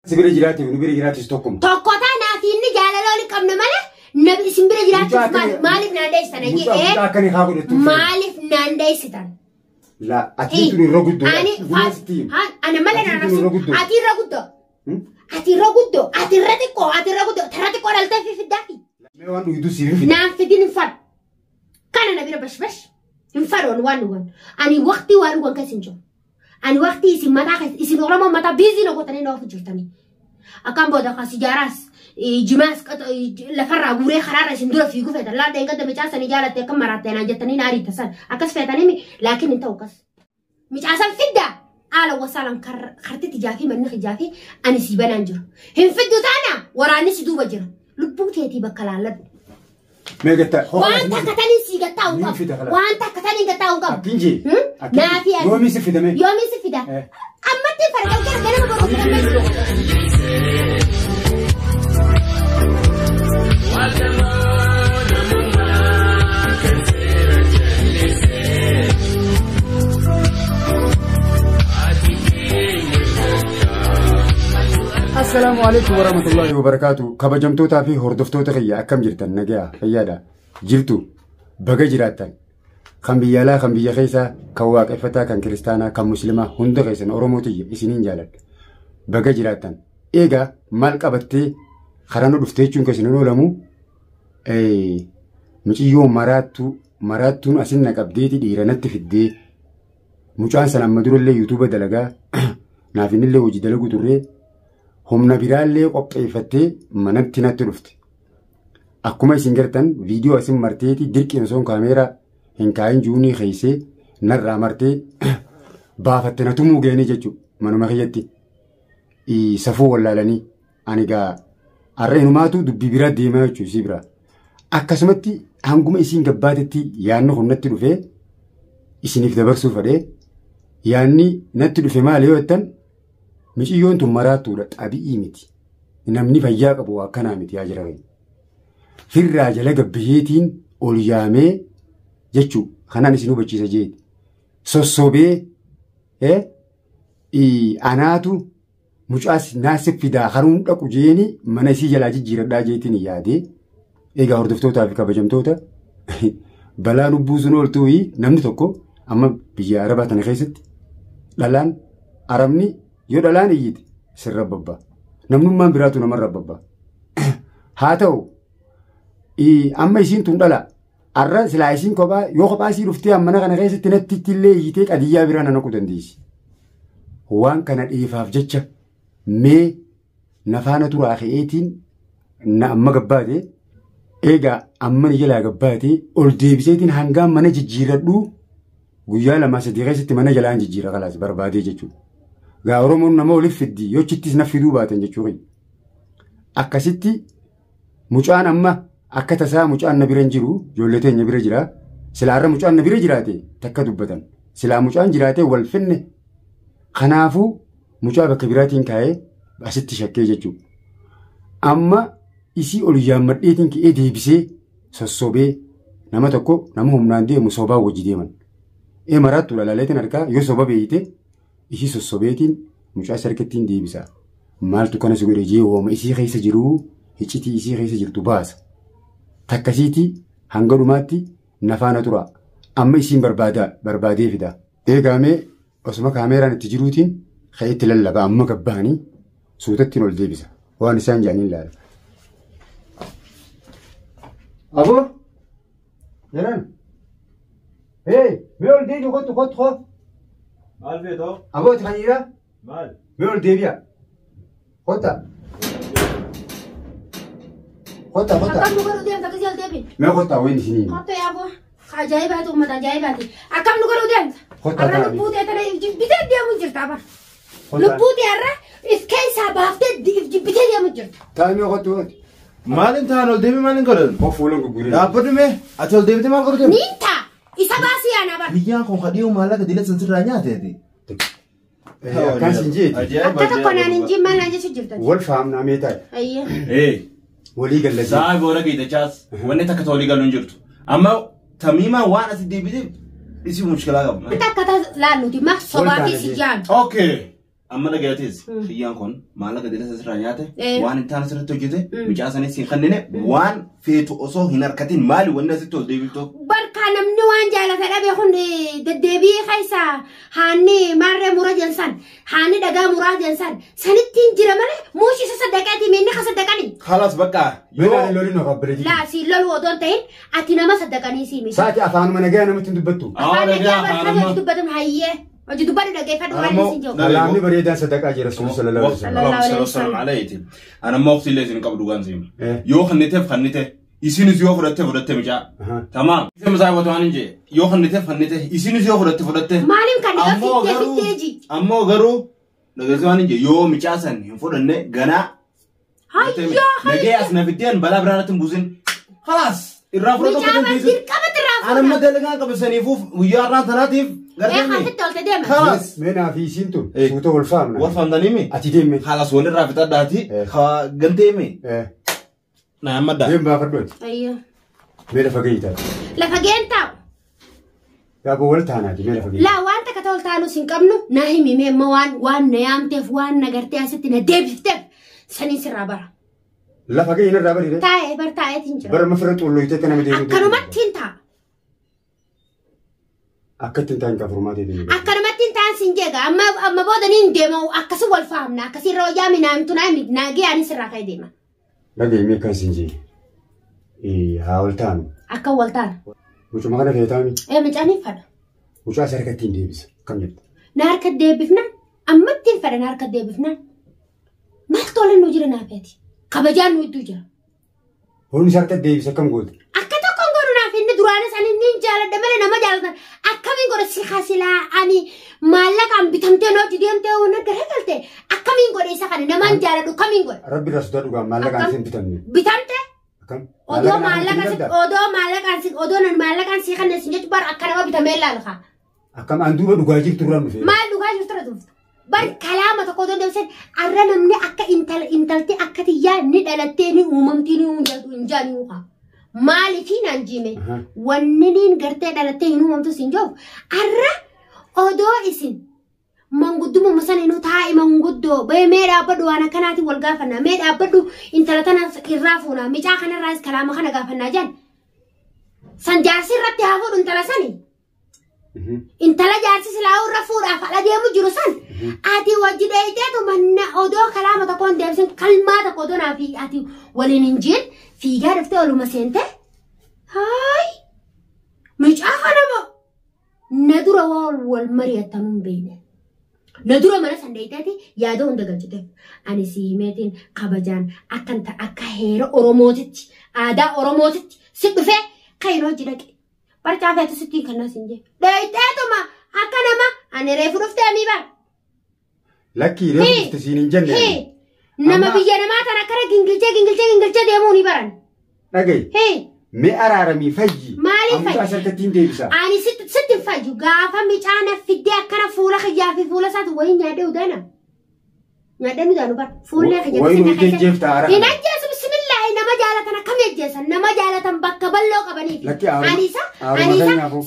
Si bira jiraate nu bira jiraatis tokkuma. Tokko taanaa fi inni jaalala waliin qabna malee nabi isin bira jiraachuuf maaliif naan dheessitan? Mucaa akka ni haa godhattu. Maaliif naan dheessitan? La ati tun irra guddoo. Ani ana malee naan arrabsu. Ati irra guddoo. Ati irra guddoo. Ati irra xiqqoo. Ati irra guddoo. Tarra xiqqoo dhaltee fi fiddaafi. Mee waan dhugdu siif fida. Naan fidin hin fadhu. Kana na bira bashbash. Hin fadhu waan dhugan. Ani waqtii waan dhugan keessa hin jiru. Ani waqtii isin mataa keessa isin Oromoo mataa biizii na gootanii na ofu jirtanii. Akkaan booda kan sijaaraas jimaas lafarraa guuree karaarra isin dura fiigu feetan. Laata hin gadda micaasanii jaalatte akka maraatte naan jettanii na ariita san. Akkas feetanii laakiin hin ta'u akkas. Micaasan fiddaa haala wasaalan kartitti jaafii manni hijaafii ani sii banaan jiru. Hin fiddu taana waraanni si duuba jira. Lubbuu teetii bakka laalladhu. Mee gattaa. Waan takka taniin sii gattaa hin qabu. Waan takka taniin gattaa hin qabu. Akkin jee. Naafi ani. Yoomii si fidame? Yoomii si fida? Ammatti farqa gara ganama boru Assalaamu alaikum warahmatullahi wabarakatuh. Kabajamtootaa fi hordoftoota kiyya akkam jirtan nagayaa fayyaadha. Jirtu baga jiraattan. Kan biyya alaa kan biyya keessaa kan waaqeffataa kan kiristaanaa kan musliimaa hunda keessan Oromoo tiyya isiniin jaaladha. Baga jiraattan. Egaa maal qabattee karaa nu dhuftee jechuun keessan hin oolamu. Muciyyoo maraattuun asin na qabdeeti dhiira natti fiddee mucaan sana amma durallee yuutuuba dalagaa naaf innillee hojii dalagu turree humna biraallee qopheeffattee manatti natti dhufte. Akkuma isin gartan viidiyoo asin marteeti dirqiin osoo kaameeraa hin kaayin juunii keessee narraa martee baafatte na tumuu geenii jechuudha manuma kiyyatti. Safuu wallaalanii ani gaa har'a inumaatu dubbii biraa deemaa jechuudha isii biraa. Akkasumatti hanguma isiin gabbaatetti yaadni kun natti dhufee isiniif dabarsuu fedhee yaadni natti dhufe maali yoo jettan miciyyoon tun maraattuudha xabi'ii miti. Namni fayyaa qabu akkanaa miti yaa jira. Firraa jala gabbiyeetiin ol yaamee jechuu kanaan isin hubachiisa jeeti. Sossobee anaatu mucaas naasif fidaa haruun dhaqu jeeni mana isii jalaa jijjiiradhaa jeetiin yaadee egaa hordoftootaa fi kabajamtoota balaa lubbuu sun ooltuu namni tokko amma biyya Arabaa tana keessatti dhalaan Arabni yoo dhalaan iyyite sirra babbaa. Namnummaan biraatu namarra babbaa. Haa ta'u amma isiin tun dhala har'a silaa isiin kophaa yoo kophaa isii dhuftee mana kana keessatti natti illee iyyitee qadiyyaa biraa na naquu dandeessi. Waan kana dhiifaaf jecha mee nafaana turaa ka'eetiin na amma gabbaate eegaa amma ni jalaa gabbaate ol deebiseetiin hangaan mana jijjiiradhu guyyaa 2-3 keessatti mana jalaan jijjiira kalaas barbaadee jechuudha. Gaa Oromoon nama oliif fiddi yochittis na fiduu baatan jechuudha. Akkasitti mucaan amma akka tasaa mucaan na bira hin jiru ijoollee teenya bira jira. Silaa har'a mucaan na bira jiraate takka dubbatan. Silaa mucaan jiraate wal finne. Kanaafuu mucaa bakka biraatiin kaa'ee asitti shakkee jechuudha. Amma isii ol yaammadheetiin ka'ee deebisee sossobee nama tokko nama humnaan deemu sobaa wajji deeman. Maraattu lalaaleetiin harkaa yoo soba beeyte isii sossobeetiin mucaa sarkittiin deebisa. Maaltu kana si godhe jee wooma isii keessa jiruu hiccitii isii keessa jirtu baasa. Takkasiitii hanga dhumaatti nafaana tura. Amma isiin barbaadee fida. Eegamee osuma kaameeraan itti jiruutiin ka'eetti lallabaa amma gabbaanii suutattiin ol deebisa. Waan isaan jedhaniin ilaala. Aboo! Jedhan! Hee! Mee ol deebi'u kottu kottu koo! Maal feetoo? Aboo itti fayyida? Maal? Mee ol deebi'a. Kotta. Kotta kotta. Akkam nu godhuu deemta akkasii ol deebiin? Mee kotta wayin isinii. Kottu yaa boo. Ajaa'ibaati uummata ajaa'ibaati. Akkam nu godhuu deemta? Kotta Har'a taa'anii. lubbuu ta'e tana if jibbitee deemu jirta bara. Kotta. Lubbuu ta'e har'a if keessaa baaftee if jibbitee deemu jirta. Taa'anii mee kottu kottu. Maaliin ta'an ol deebi maaliin godhan? Koo fuulan gurguree. Dhaabbadhu mee ati ol deebitee maal godhu deemta? Niin ta'a. Isa baasii yaana bara. Biyyaan kun kadhiyoo maallaqa diila san sirraa nyaateeti. Akkaan siin jeeti. Akka tokko naan hin jiin maal naan jechuu jirtan? Wal faamnaa mee taa'e. Ayyee. Walii gallatee. Sa'a goora geetachaas wanni takka walii galuun jirtu. Amma tamiimaa waan asi deebitee isii mushkilaa qaba. Wanta akka laalluti ma sobaa fi si jaami. Okay. Amma dhagayatees kiyyaan kun maallaqa dila sirraa nyaate waan hin taane sirratti hojjete mucaa sanis hin kennine waan feetu osoo hin harkatin maali wanni asitti ol deebiftu. Barka namni waan jaalata dhabe kun deddeebii keessa haanni maarree mura jensan haanni dhagaa muraa jensan sanittiin jira malee muushisa saddaqaati minni ka saddaqanii. Khalas bakka Yoo ani lolin of abbireeti. Laa si lolu odoo hin ta'in ati nama saddaqanii sii miti. Saati afaanuma nagaa namatti hin dubbattu. Afaan nagaa barka hojii dubbatan hayyee hojii dubbadhu dhaggeeffadhu waan isin jiru. Kalaamni bareedaan sadaqaa jira Rasuulli sallallahu alaihi wasallam. Sallallahu alaihi wasallam. Ana amma waqtii illee isin qabdu dhugaan siima. Yoo kenniteef kennite isinis yoo fudhatte fudhatte mucaa. Tamaam. Isin musaa waan hin jee yoo kenniteef kennite isinis yoo fudhatte fudhatte. Maaliin kan dhiqa fittee fittee ji. Ammoo garuu dhageessi waan hin jee yoo mucaa san hin fudhanne ganaa. Hayyaa Nagee as na fiddeen balaa biraa irratti hin buusin. Khalaas irraa fudhatu Mucaa akka dandeessu. dirqamatti irraa Ana amma fuudha. dalagaa qabsaniifuuf guyyaa har'aa tanaatiif Ee hafitti olte deema. Khalaas. Mee naa fi isiin tun suuta wal faamna. Wal faamtaniimi. Ati deemme. Khalaas walirraa fixadhaati. Ganteemi. Na amma daa. Deem baafadhu ati. Ayyo. Mee lafa gahii taate. Lafa gaheen taa'u. Yaaboo wal taanaati mee lafa gahii. Laa waan takka ta'u taanus hin qabnu na himi mee amma waan waan na yaamteef waan na gartee asitti na deebifteef saniin sirraa bara. Lafa gahii irraa bariire. Taa'ee bar taa'eetiin jira. Bara mafirra xulloyitee kana deemuu. Akkanumatti hin taa'a. Akka ittiin ta'an kan furmaatee deemu. Akkanumatti hin ta'an siin jeega amma amma booda ni hin deema akkasii wal faamna akkasii irra wayyaa minaamtu naa himi naagee anis irraa ka'ee deema. Dhagahi mee akkan siin jee. Haa wal taanu. Akka wal taanu. Mucuma kana feetaami. Ee mucaan hin fadha. Mucaa isa harkatti hin deebisa. Kam jetta? Na harka deebifna ammatti hin fadha na harka deebifna. Maal tola nu jira naa feeti. Kabajaan nu iddoo jira. Hoonni isa harka deebisa akkam goote? Akka tokkoon godhu naaf inni duraanis ani inni hin jaaladha malee nama jaalatan akkamiin godhe si kasilaa ani maallaqaan bitamtee na hojii deemtee na garagalte akkamiin godhe isa kana namaan jaaladhu akkamiin godhe. Rabbi irraa sodaa dhugaan maallaqaan si hin bitamne. Bitamte? Akkam? Odoo maallaqa si odoo maallaqaan si odoo nan maallaqaan si kana si jechuun bara akka nama bitamee ilaalu kaa. Akkam an duuba dhugaa jirtu irraan dhufe. Maal dhugaa jirtu irra dhufte? Bar kalaama tokko odoo deemseen arra namni akka intalti akka tiyyaa ni dhalattee ni uumamtii ni hin jaanii kaa. Maaliifii naan jiime wanni niin gartee dhalattee hin uumamtu siin jiru arra odoo isin manguddumuma sana inuu taa'i manguddoo bee mee dhaabbadhu waan akkanaatiin wal gaafannaa mee dhaabbadhu intala tana irraa fuunaa micaa kanarraas kalaama kana gaafannaa jedhan san jaarsi irratti haa fuudhu intala sani. Intala jaarsi silaa irra fuudhaaf ala deemu jiru san ati wajji dheeyiteetu manna odoo kalaama tokkoon deemsin kalmaa tokko odoo naa fi ati waliin hin jiin fiigaa dhuftee oluma seente haay mucaa kana moo na dura waan wal mari'attanuu hin beekne. Na dura mana san dheeyiteeti yaada hunda galchiteef ani si himeetiin kabajaan akka heera Oromootitti aadaa Oromootitti si dhufee kan yeroo hojii dhaqe. Barcaa feetu sittiin kan naas hin jee. Dheeyiteetuma akka nama ani reefu dhuftee amii bara. Lakkii reefu dhufte siin hin jenne. Nama biyya namaa tana akkana gingilchee gingilchee gingilchee deemuu ni baran. Dhagahi. Mee araaramii fayyi. Maaliif fayyi? Amma asirratti hin deebisa. Ani sitti hin fayyu gaafa micaan fiddee akkana fuula kiyyaa fi fuula isaatu wayii nyaadhee udaana. Nyaadhee udaanu bara. Fuullee kiyya. Wayii nuyi jejjeefta ara. Hin ajjeesu bismillaahi nama jaalatan akkam ajjeesan nama jaalatan bakka bal'oo qabaniif. Lakki Ani isa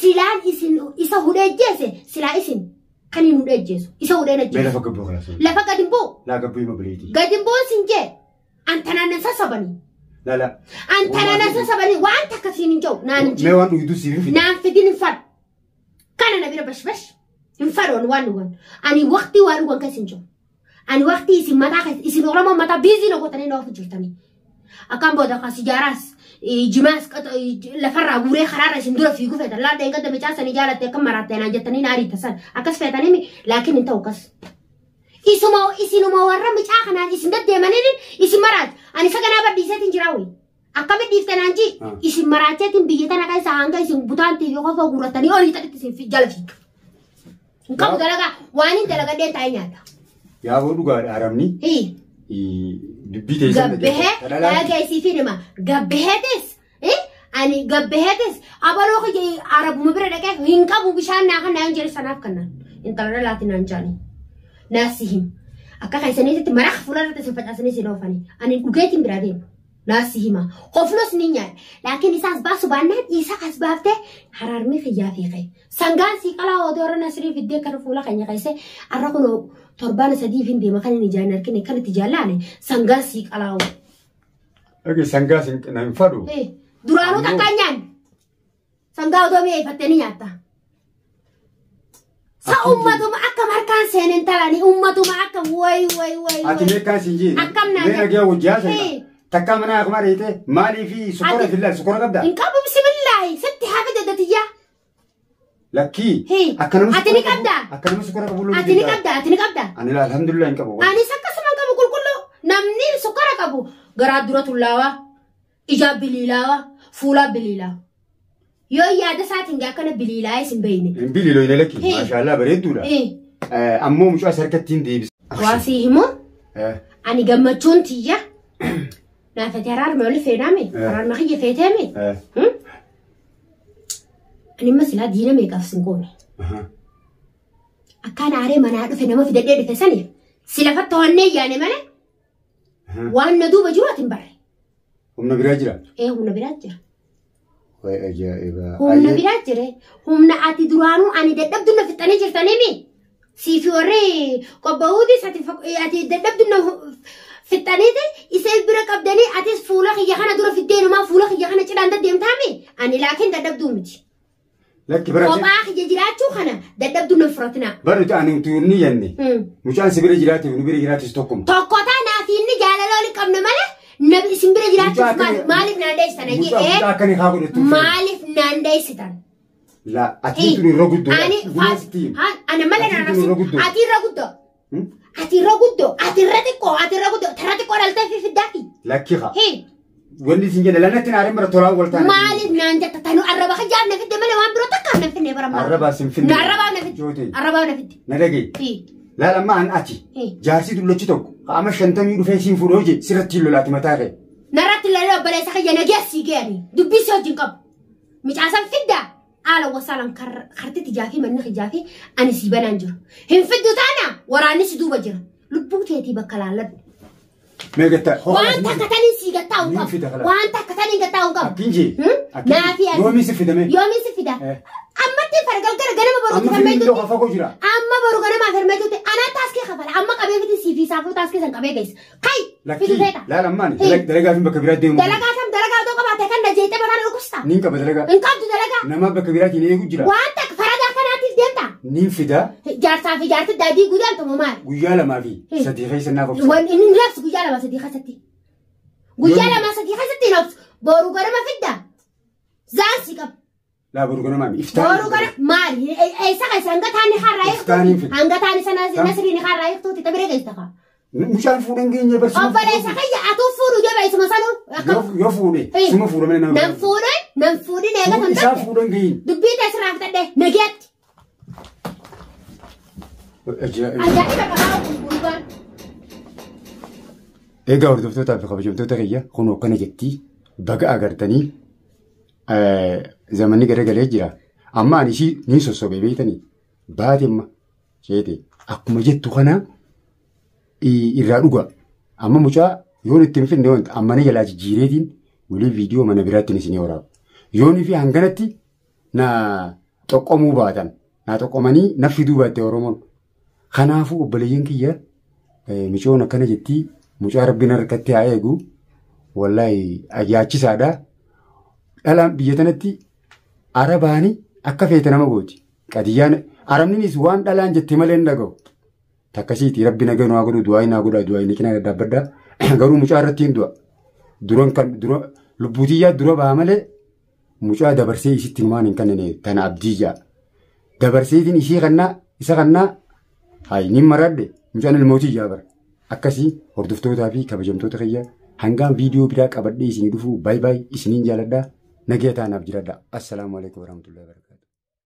silaan isin isa hudhee ajjeese silaa isin kan hin hudhee ajjeesu isa hudhee ajjeesu. Mee lafa gabbuu kana sun. Lafa gadi hin bu'u. Laa gabbuu hima bileetii. Gadi hin bu'u sin jee antanaan nan sassabanii. Lala. Antanaan nan sassabanii waan takka siin hin jiru naan hin jiru. Mee waan dhugduu siif hin fidin. Naan fidin hin fadhu. Kana na bira bashbash hin fadhu waan dhugan. Ani waqtii waan dhugan keessa hin jiru. Ani waqtii isin mataa keessa isin Oromoo mataa biizii na gootanii na ofu jirtanii. Akkaan booda kaasi jaaraas jimaas lafarraa guuree karaarra isin dura fiiguu feetan laal dheengadda gadda micaasanii jaalatte akka maraatte naan jettanii na ariita san akkas feetanii laakiin hin ta'u akkas. Isuma isinuma warra micaa kanaan isin deddeemaniin isin maraat ani saganaa badhiiseetiin jiraawwi. Akkamitti dhiifte naan ji isin maraacheetiin biyya tana keessa hanga isin butaantii fi qofa guurratanii olii ta'etti isin jala fiiga. Hin qabu dalagaa waan hin dalagadheen taa'ee nyaata. Yaaboo dhugaadha haramni. Dubbii teessan Gabbehee dhageessii fi nima gabbeheetis ani gabbeheetis abaloo kiyya arabuma bira dhaqee hin qabu bishaan naa kan naan jedhe sanaaf kanaan intala dhalaati naan jaanii naasi him akka keessaniitti maraqa fuula irratti isin facaasanii isin oofanii ani dhugeetiin biraa deema Naasi hima. Hoflos ni nyaadha. Laakiin isaas baasu baannaan isa as baaftee haraarmi kiyyaa fiiqee. Sangaan sii qalaa odoo irra nasrii fiddee kana fuula keenya keessa arra kun torbaan sadiif hin deema kan inni ijaan argine kan itti jaallaane sangaan sii qalaa. Dhage sangaa hin fadhu. Duraanuu takkaan nyaanne. Sangaa odoo mi'eeffattee ni nyaatta. Sa ummatuma akka harkaan seeneen talanii ummatuma akka wayi wayi wayi. Ati meeqaan siin jee? Akkam naan Mee dhagee hojjaa sana. Hee. Takka mana akkuma reete maaliif sukora Ati- fillaa sukora qabdaa? Hin qabu bismillaahi sitti haa fide Lakkii. Hee. Akka nama Ati ni sukora qabu- qabdaa? Akka nama sukora qabu Ati ni qabdaa? Ati ni qabdaa? Ani alhamdulillah hin qabu. Anis akkasuma hin qabu qulqulluu. Namni sukkara qabu garaa dura tullaawaa, ijaa biliilaawaa, fuulaa biliilaawaa. Yoo yaada isaatiin akkana biliilaa'ee sin beeyne. Hin biliiloo hin lakki. Hee. Maashaallah bareedduudha. Ammoo mucaa isa harkatti hin deebisa. Waa sii himoo ani gammachuun tiyya. Naafate araarma oli feenaame araarma kiyya feeteeme. Ani imma silaa diina meeqaaf sin goone. Akkaan aaree manaa dhufe nama fidadhee dhufe saniif si lafa to'annee yaane malee waan na duuba jiru ati hin barre. Humna biraa jira. Ee humna biraa jira. Wayi ajaa'iba. Humna biraa jira. Humna ati duraanuu ani dadhabdu na fixanii jirtanii mi? Siifi warri qobbaa'uutis ati dadhabdu na fixaniiti isa bira qabdanii atis fuula kiyya kana dura fiddeenumaa fuula kiyya kana cidhaan deddeemtaami? Ani laakiin dadhabduu miti. Lakki bara. Kophaa kiyya jiraachuu kana dadhabduu na furatina. Bara nuti ani utuu ni jenne. Mucaan si bira jiraate nu bira jiraates tokkuma. Tokko taanaa fi inni jaalala olii qabna malee nabi isin bira jiraachuuf maaliif naan dheessitan? Mucaa akkanii haa godhattu. Maaliif naan dheessitan? La ati tun irra guddoo. Ani ana malee naan Ati tun irra guddoo. Ati irra guddoo. Ati irra guddoo. Ati irra xiqqoo. Ati irra guddoo. Tarra xiqqoo dhaltee fi fiddaafi. Lakki haa. Wanni isin jedhe lanatti naareen bara tolaan wal taane. Maaliif naan jetta tanu arraba kijaaf na fidde malee waan biroo takkaaf na finne bara maal. Arrabaa sin finne. Arrabaa na fidde. Jootee. Arrabaa na fidde. Na dhagaye. Laal amma an ati. Jaarsi dullachi tokko qaama 50 dhufee siin fuudhoo jee sirratti hin lolaati mataa kee. Narratti lalee obboleessa kiyya nageessii ga'anii dubbii si wajjin qabu. Mucaasan fiddaa haala wasaalaan karti tijaa fi manni kijaa fi ani sii banaan jiru. Hin fiddu taana waraanni si duuba jira. Lubbuu teetii bakka laalladhu. Mee gattaa. Waan takka taniin sii gattaa hin qabu. Waan takka taniin gattaa hin qabu. Akkin jee. Naafi ani. Yoomii si fidame. Yoomii si fida. Ammatti fargalgala ganama boru Amma fidee iddoo fagoo jira. Amma boru ganama fermeetutti anaa taaskee kafala. Amma qabee fiti sii fi saafuu taaskee san qabee geessa. Kai fidu feeta. Laal ammaan dalagaa fi bakka biraa deemu. Dalagaa kam dalagaa otoo qabaate kan na jeeqee mataa dhukkubsata. Niin qaba dalagaa. Hin qabdu dalagaa. Nama bakka biraatiin eegu jira. Waan takka faradaa kanaatiif deemta. Niin fida. Jaarsaa fi jaarti daadii guddaan tumu maali? Guyyaa 2 fi 3 keessa naaf obsa. Waan inni labsu guyyaa 2 3 keessatti. Guyyaa 2 3 keessatti hin obsu. Boru ganama fidda. Zaansi qaba. Laa boru ganama iftaan. Boru ganama maali? Eessa keessa hanga taani harraa eegtuuti. Hanga taani sana nasriin harraa eegtuuti tabiree keessa ta'a. Mucaan fuudhan geenye barsiisuu. Obboleessa kiyya atuu fuudhu jaba isuma sanuu. Yoo fuudhe suma fuudha malee nama. Nan fuudhan nan fuudhin eega tan Isaa fuudhan geenye. Dubbii teessirraa fixadhee nageetti. Ajaa'iba qabaa gurgurbaan. Egaa hordoftootaa fi kabajamtoota kiyya kun akkana jettii baga agartanii zamanni garagalee jira. Amma ani ishii ni sossobee beektanii baate amma sheete akkuma jettu kana irraa dhuga. Amma mucaa yoon itti hin finne wanta amma ni jalaa jijjiireetiin walii viidiyoo mana biraatti isinii waraaba. Yoonii fi hanganatti na xoqqomuu baatan na xoqqomanii na fiduu baatte Oromoon. Kanaafuu obboleeyyiin kiyya micoon akkana jettii mucaa rabbiin harkatti haa eegu wallaahi yaachisaadha. Dhalaan biyya tanatti arabaani akka feete nama gooti. Qadiyyaan arabninis waan dhalaan jette malee hin dhaga'u. Takkasiiti rabbi nagaa naa godhu du'aa naa godha du'aa inni cinaa dhaabbadha. Garuu mucaa irratti hin du'a. Duran kan dura lubbuutiyyaa dura ba'a malee mucaa dabarsee isitti numaan hin kennine tana abdii ja'a. Dabarseetiin ishee kannaa isa kannaa hayi ni maradhe mucaan ilmootii ijaa bara. Akkasii hordoftootaa fi kabajamtoota kiyya hangaan viidiyoo biraa qabadhee isinii dhufu baay baay isiniin jaaladha. Nagaa taanaaf jiradha. Assalaamu alaikum warahmatullahi wabarakatuh.